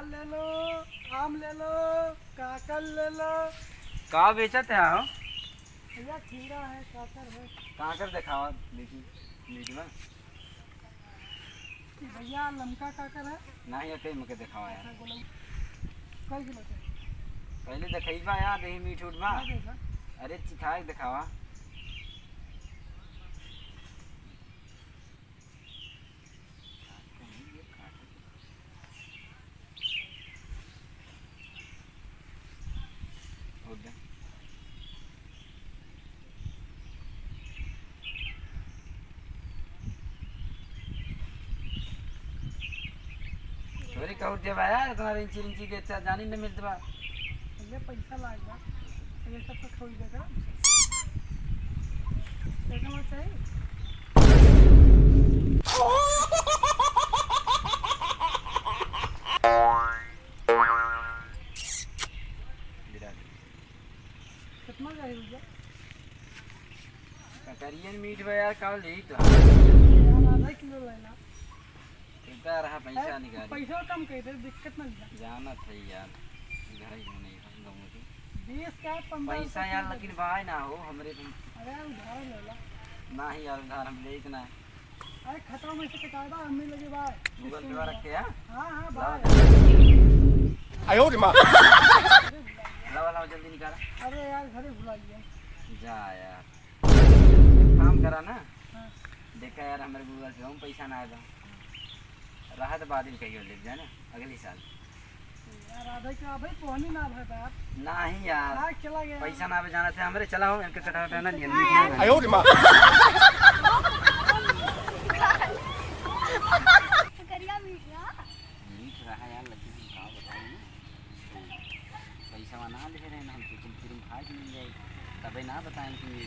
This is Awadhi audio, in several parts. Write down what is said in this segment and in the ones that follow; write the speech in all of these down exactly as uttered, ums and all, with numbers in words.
ले लो, आम ले लो, काकल ले लो। का बेचत है हो? भैया, खीरा है, काकल है। काकल देखावा, देखी, मीठ बा। ई भैया, लमका काकल है। नाही, ये कहीं मके देखावा यार। अच्छा, बोलो। कई किलो चाहिए? पहले देखइबा यार, देखी मीठ उठ बा। हाँ, देखा। अरे, चिखा के देखावा। चोरी कहूँ देबा यार, इतना रिंची रिंची देता जानी न मिलत बा। भैया, पैसा लाग बा, ये सब तो खोई देगा। पैसा होना चाहिए। गिरा दे। कितना चाहिए भैया? ककरियन मीठ बा यार, का लेई तो? यार, आधा किलो लेना। रुका रहा, पैसा यार, निकाल। पैसा कम कर दे, दिक्कत ना लिया। जानत है यार, घर ही नहीं है, गाँव के। बीस का, पन्द्रह पैसा यार, लेकिन भाई ना हो, हमरे तुम। अरे यार, उधार ले ला। ना ही यार, उधार हम लेत ना। अरे, खतरा में से कटा दा, हमने लगे भाई। Google Pay रख के, हाँ? हाँ, हाँ, लाओ। भाई। आयो रे माँ। अरे, भुला गया। लाओ, लाओ, जल्दी निकाल। अरे यार, घरे भुला गया। जा यार। एक काम करा ना। हाँ। देखा यार, हमरे Google Pay में पैसा ना आएगा। राहत बादल कहियो लेब जाए ना, अगली साल। यार, आधा के आधा ही कोहनी ना भाई बाप। नाही यार। हाँ, चला गया। पैसा ना आवे जाना थे हमरे, चला हो, इनके कटा कटा ना लिया। आयो रे माँ। करिया मीठ रहा। मीठ रहा यार, लेकिन का बताई ना। पैसा ना दे रहे हैं, हम सोचल फिर भाई मिल जाए, तबे ना बताएं कि ये।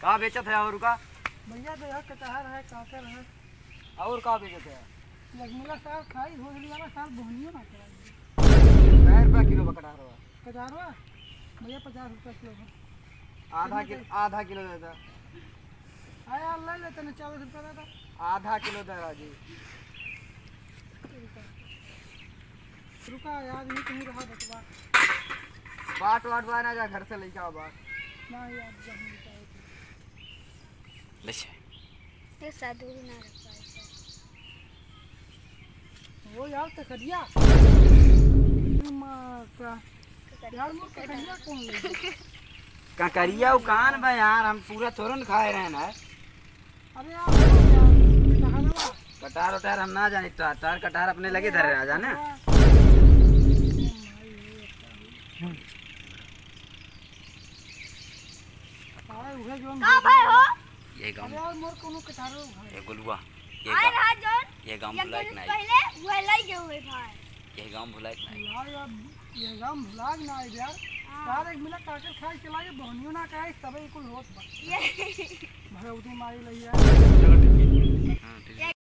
का बेचत है और का? भैया, तो यार कटहर है, काकर है। और का बेचत है? लगमिला साल खाई, होली वाला साल बोहनियो ना कराई। कै रुपया किलो बा कटहरवा? कटहरवा? भैया, पचास रुपया किलो है। आधा किलो, आधा किलो दे दे। हाँ यार, ले ले, तने चालीस रुपया दे दे। आधा किलो दे राजू। रुका यार, ये कहीं रहा बटवा। बाट वाट बा ना जा, घर से लेके आओ बाट। ना यार, जब लेके आओ तो। ले से। ये साधु भी ना रख पाए। वो यार, ककरिया। माँ का। यार, मोर ककरिया कौन ले गया? ककरिया वो कान बा यार, हम पूरा थोरन खाए रहे ना। अरे यार, कहाँ गवा? कटार उटार हम ना जानी, तो तार कटार अपने लगे धरे रहा जाना। अरे उहे जोन का भाई हो? ये गाँव, अरे यार, मोर कोनो कटारो भाई। ये गोलुआ, ये आए गाँव, रहा जोन, ये गाँव ये भुलाए के नहीं। पहले वो लई गए हुए भाई। ये गाँव भुलाए के नहीं। ना यार, ये गाँव भुलाए के ना यार। हाँ। यार, एक मिला काकर खाए चला गए, बहनियों ना कहे, तबे कुल होत बा। ये भगवती माई लइया। चलो ठीक है। हाँ, ठीक है।